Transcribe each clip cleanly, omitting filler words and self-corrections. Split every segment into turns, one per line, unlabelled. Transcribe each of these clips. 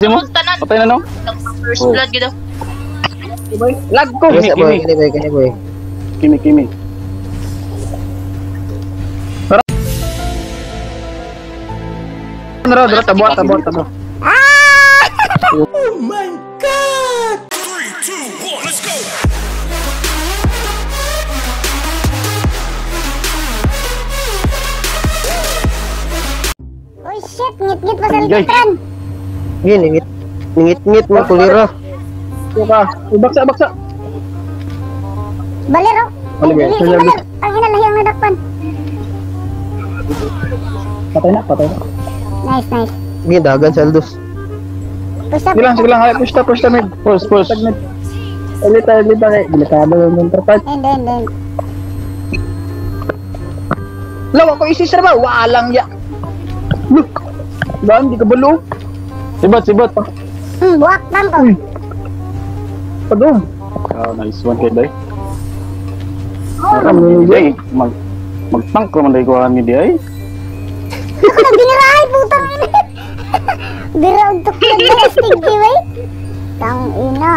Mo?
Tanan.
Patay na no?
First blood gitu.
Lag ko.
Yes,
Kimi,
boy,
kimi.
kini boy, kini boy.
Kimi, kimi. Dra, dra, tabo, tabo, tabo.
Oh my God! 3, 2, 1, let's go!
Oh shit, ngit-ngit pa sa likitran.
Gini, ngit-ngit mo kuliro.
Ka. Baksa, baksa.
Balero.
Baler.
Baler. Ang ina lahi ang nadakpan.
Patay na, patay na.
Nice, nice.
Gini, dagan sa Aldos.
Push up.
Sige lang, sige lang. Push ta, push ta mid. Push, push. Elita, elita kay. Delikado yung counterpart.
End, end, end.
Lawa ko isisra ba? Walang ya. Look. Diba, hindi ka balo. Sibat, sibat.
Buwak lang ko.
Padung. Oh, nice one kay Day. Oh, Day, mag-tank naman day ko ni Day.
Ako na binirahay, putang ina. Bira og tuklod na stiggy way. Tang ina.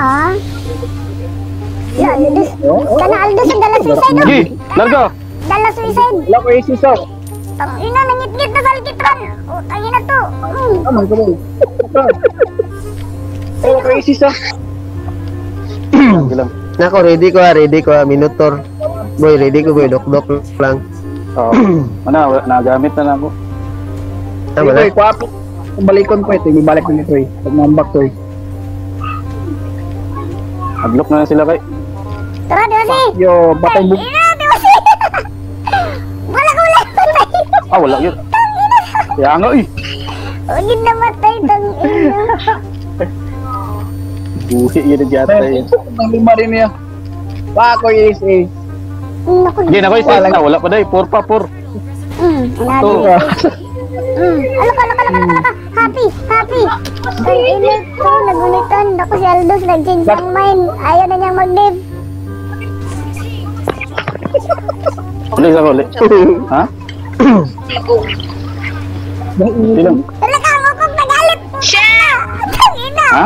Ya, Aldos. Kana Aldos ang dala suicide.
Sige, larga.
Dala suicide.
Wala ko isisaw.
Tang ina, nangitngit na sa alkitran. Oh, tang ina to.
Ano ko ba? Oh, ko isisaw.
Nako, ready ko ha, ready ko ha, Minotaur. Boy, ready ko boy, dok-dok lang.
Oo. Ano, nagamit na lang ako.
Tama na.
Boy, kwapo. Kung balikon ko ito, ibalik ko nito eh. Pag nambak to eh. Nag-lock na sila kay.
Tara, Diwasi!
Yo, batay bug.
Ina, Diwasi! Wala ko, wala.
Ah, wala yun. Kaya nga eh.
Huwag yun namatay, tang ina.
Buhi yun ang yata eh. Ang lima rin niya. Bako is eh.
Naku,
Hindi na ko isa na, wala pa day. 4 pa, 4.
Anado. Alaka, alaka, alaka, alaka. Happy, happy. Ay, init ko, nagunitan. Naku, si Aldos, nag-change ang mind. Ayaw na niyang mag-live.
Uli, isa ko, uli. Ha? Ilang?
Talaga, ang ukok nagalit.
Shit!
Tang ina.
Ha?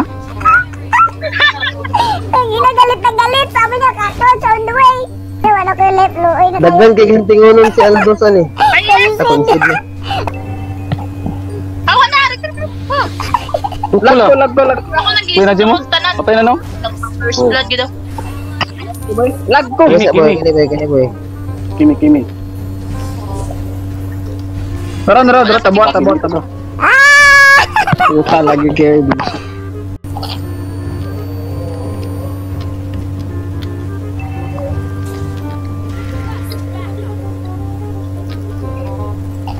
Tang ina, galit na galit. Sabi niya, coach on the way. Wala ko yung left low.
Daghan kay gantingunon si Aldos ani.
Ay,
na.
Awa na,
Lag ko, lag ko, lag.
Ako
Kuya na mo? Patay na no?
First blood gitu.
Lag ko.
Yes,
Kimi,
boy,
kimi.
kini boy, kini boy.
Kimi, kimi. Tara, tara, tara, tabo, tabo, tabo. Puta, lagi kayo.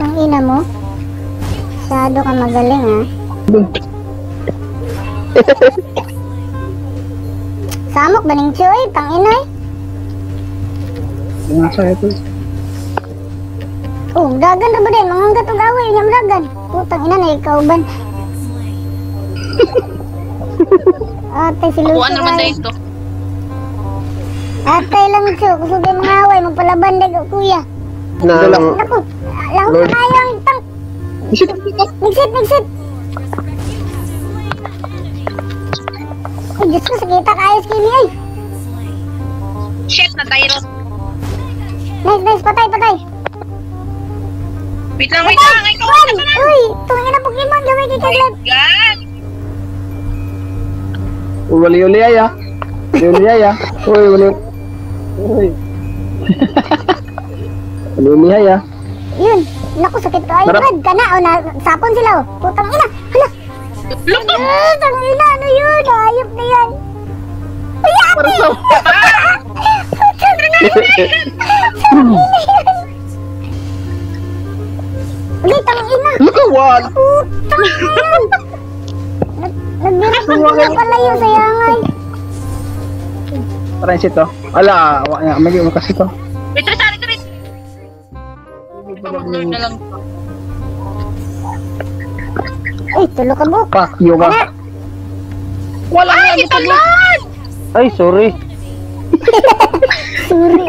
Ang ina mo. Masyado ka magaling, ha? Samok ba ning Choy? Tang ina, eh.
Nasa ito.
Oh, dagan ra ba din? Manganggat og away, nya dagan. Putang ina na ikaw ban. Atay si Lucy.
Kuan naman dahil to.
Atay lang Cho, kusog kay mga away, magpalaban dag kuya.
Nang
Naku, lahok na kayo ang tank. Nigsit, nigsit. Ay, Diyos ko, sakita kayo sa kimi, ay.
Shit, natay ro.
Nice, nice, patay, patay.
Wait lang, wait lang. Ikaw,
One! Uy, tungin na Pokemon, gawin kay Kaglet.
God!
Uli-uli ay, ah. Uli-uli ay, ah. Uy, uli. Uy. Uli-uli ay, ah.
Yun, naku, sakit ko. Ay, Brad, kana, o, na, sapon sila, oh. Putang ina, hala.
Look!
Tang ina, ano yun? Ayop na yan. Uy, ate! Putang ina! Uy, tang ina!
Look at what?
Putang ina! Nagbira pa palayo sa yangay.
Tara yung to. Ala, may kasi to.
Wait, sorry, sorry. Mag-lord na lang.
Ay, tulo ka buk.
Fuck you ka. Wala nga,
Ay, gitalan!
Ay, sorry.
Sorry.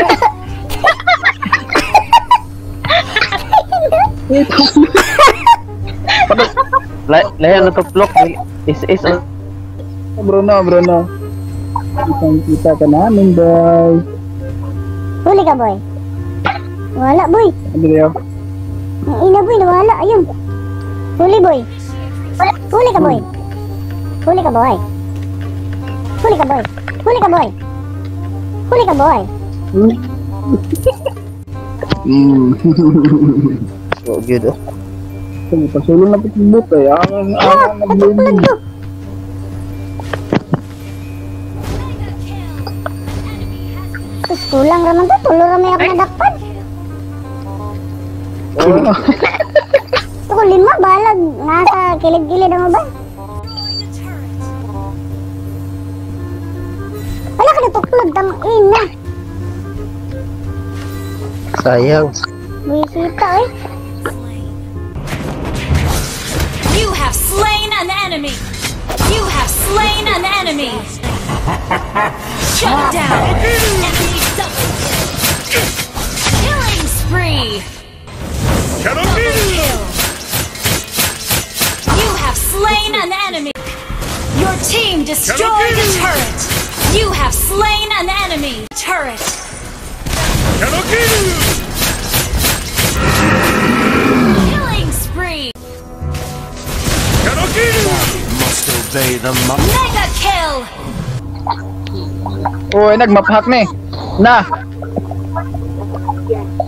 Layan na to, plok.
Is oh.
Bruno, Bruno. Kitang kita ka namin, boy.
Huli ka, boy. Wala, boy.
Ano yun?
Ang ina, boy. Nawala. Ayun. Huli, boy. Huli ka, boy. Huli ka, boy. Huli ka, boy. Huli ka, boy. Huli ka, boy.
Oh, good oh.
Sige, pasulong na pitibot eh. Ang
Ah!
ang nag-blooming.
Natuklod ko. Tapos kulang raman to. Tulo ramay ako nadakpan.
Oh.
Ito ko lima, balag. Nasa kilid-kilid ang uban. Wala ka natuklod. Tang ina.
Sayang.
Buisita eh.
You have slain an enemy. You have slain an enemy. Shut down. Enemy double kill. Killing spree. Double kill. You have slain an enemy. Your team destroyed a turret. You have slain an enemy. Turret. Killing spree.
Must obey the
Mega kill.
Uy, nagmapahak na eh. Na,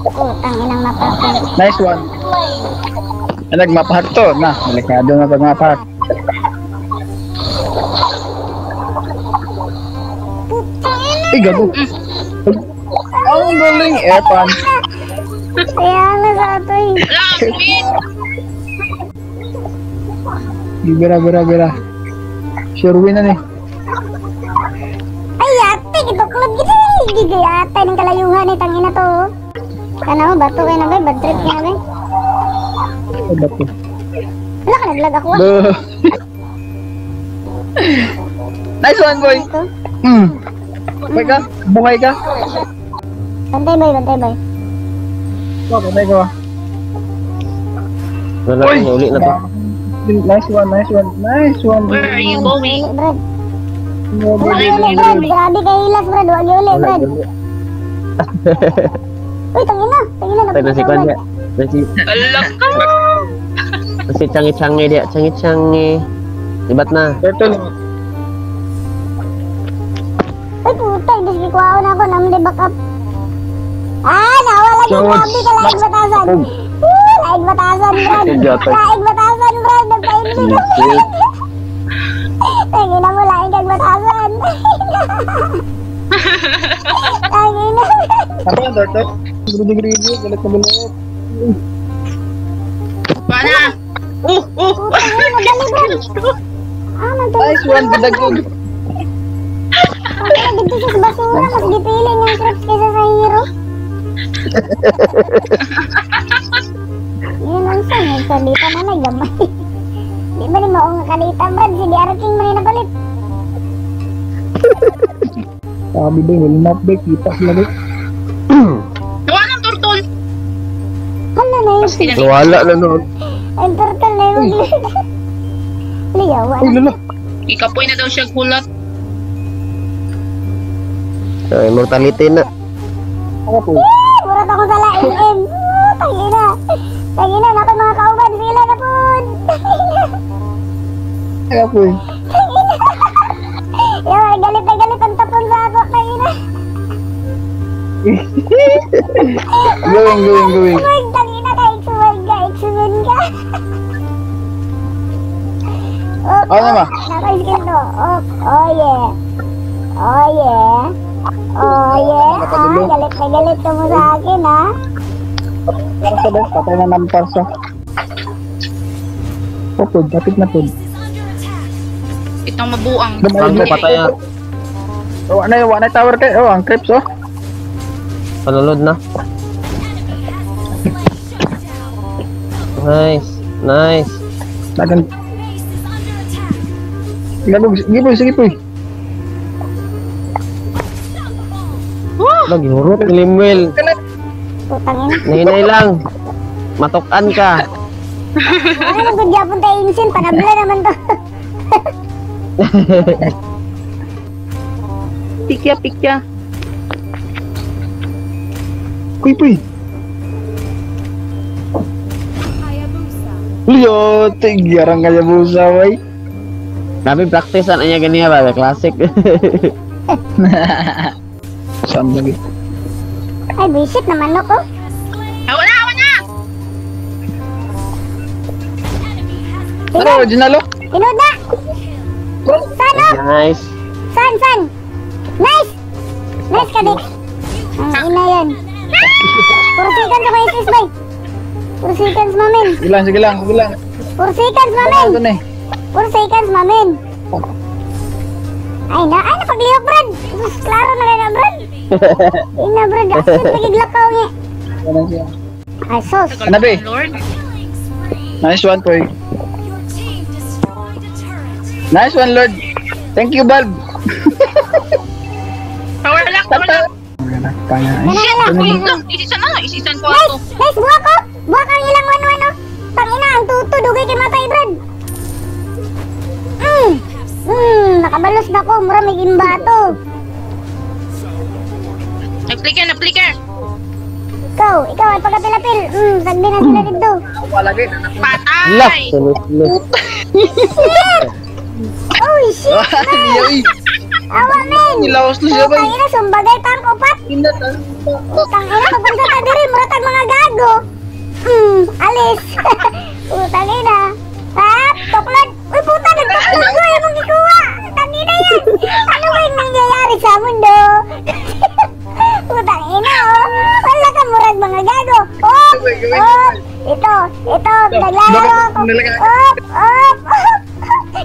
Putang inang mapapal.
nice one. Ay, nagmapahak to. Na, delikado na pag mapahak.
Putang ina.
Ay, gago. Ang galing, Epan.
Kaya nga sa ato eh.
Wala, win!
Bira, bira, bira. Sure win na ni.
Ay, ate, gituklod gid eh. Gigay ate ng kalayuhan eh, tangina to. Kana mo, bato kayo na ba? Bad trip kayo na ba?
Ay, bato.
Wala ka, naglag ako ah.
Duh. Nice one, boy.
Ito.
Buhay ka? Buhay ka?
Bantay boy, bantay boy.
Oh, patay ka.
Wala na, uli na to.
Nice one, nice one, nice one.
Where are you going?
Uli, Brad.
Boy,
Wala uli, Brad. Grabe kay Hilas, Brad. Wag uli,
Wala,
Brad.
uli.
Uy, tangina. Tangina,
Patay na si
napitaw,
Kwan
Brad.
dia. Na si
Alak ka!
na si Changi Changi dia. Changi Changi. Libat na.
Turtle.
Uy, puta. Imbis gikuhaon ako. Namli back up. Ah, nawala ka.
George.
Grabe ka. Laig batasan. Woo, laig batasan, Brad.
Idiota.
Laig batasan, Brad. Nagpaimli ka. Tangina mo, laig kag batasan. Tangina.
Ako ang turtle. Greedy, greedy. Galit na galit.
Paano? Oh! Oh!
Putang ina, madali, Brad. Ah, man,
Nice one, budagog.
Ang dito sa basura, mas gipili niyang creeps kaysa sa hero. Yun ang sa, nagsalita na na, gamay. Di ba ni maong kalita, Brad? Si DR King man yung napalit.
Sabi ba, wala na ba? Kita sila ba?
Gawa ng turtle!
Hala na yun.
Wala na noon.
Ang turtle na yun. Liyaw,
Uy,
ano?
lala.
Ikapoy na daw siya gulat.
So, immortality na.
Ako po.
Eh, murag ako sa lain, M. Oh, Tangina. Tangina, nako mga kauban, sila na po. Tangina.
Ako po. eh.
Yaw, galit na galit ang tapon sa ako. Tangina.
Going, going, going.
Exuwag, tangina ka, exuwag ka, exuwag ka. Oh,
Ano ba?
Naka-skin to. Oh, oh yeah. Oh yeah. Oh yeah. Ah,
Napadulong.
galit na galit ka mo sa akin, ah.
Parsa ba? Patay na ng parsa. Oh, pod. Kapit na pod.
Itong mabuang.
Franco, patay ah.
Oh, wala na, wala na tower kay. Oh, ang creeps, oh.
Panulod na. Nice. Nice.
Dagan. Gabog, sige po, sige po.
Wala, gihurot ni Limuel.
Putang ina.
Nahinay lang. Matukan ka.
Ano nang good yapon tayo insin? Panabla naman to.
Pikya, pikya.
Kuy, puy. Leo, tigyarang kaya busa, way.
Nabi practice ana niya ganiya ba classic.
Saan lagi?
Ay, buisit naman ako.
Awa na, awa na!
Ano, original oh?
Tinuod na! Saan oh?
Nice.
Saan, saan? Nice! Nice ka, Dex. Ang ina yan. Puro seconds ako SS, bay. Puro seconds, mamin.
Sige lang, sige lang, sige lang.
Puro seconds, mamin.
Ano na eh?
Puro seconds, mamin. Ay na, ay napaglihok, Brad. Sus, klaro na rin na, Brad. Ina, Brad. Action, nagiglakaw nga.
Ano siya?
Ay, sus.
Tagal
Ano, be?
Lord.
Nice one, Poy. Nice one, Lord. Thank you, Bulb.
Power lock, power lock.
Kaya.
Shit! Wait lang, isisan na, isisan ko
Nice!
ato.
Nice! Buha ko! Buha ka ang ilang 1-1, oh! Tangina, ang tuto, dugay kay matay, Brad! Nakabalos na ko, mura may imbato.
Nag-flicker, nag-flicker.
Ikaw, ikaw, ay pagkapil-apil. Sagdi na sila dito.
Wala gid.
Lah,
Patay!
sunod.
Shit! Oh, shit, man! Awa, men!
Nilawas na siya, bay.
Putang ina, sumbagay pa ang upat. Putang ina, papunta ta diri, mura tag mga gago. Alis. Putang ina. Ah, tuklod. Uy, puta, nagtuklod ko. Yung mong gikuha. Tangina yan. Ano ba yung nangyayari sa mundo? Putang ina, oh. Wala ka murag mga gago. Oh, oh. Ito, ito, naglalaro ako. Op, op, op.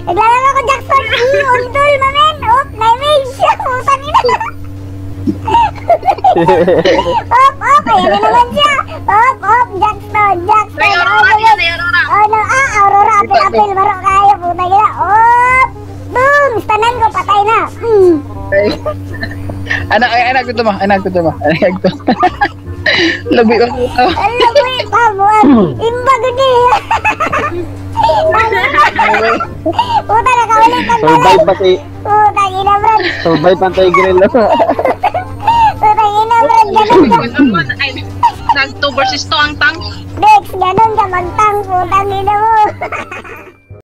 Naglalaro ako, Jackson. Undol, mamen. Op, naimage. Putang ina. Op, op, ayan na naman siya. Op, op, Jackson, Jackson.
Ay, Aurora,
Oh,
yan, ay, Aurora.
Oh, no. Ah, Aurora, apel, apel. Maro kayo, puta gila. Op, boom. Stanan ko, patay na.
Anak, ay, anak ko to ma. Anak ko to ma. Anak ko. Labi ko.
Alam mo eh, pabuan. Imba gudi. Puta, nakawali ka
Survive pa si
Puta, ina, bro.
survive pa tayo grill.
Puta, ina, bro. Ganun ka.
Ay, nag 2 versus 2 ang tank.
Dex, ganun ka magtang. Putang ina mo.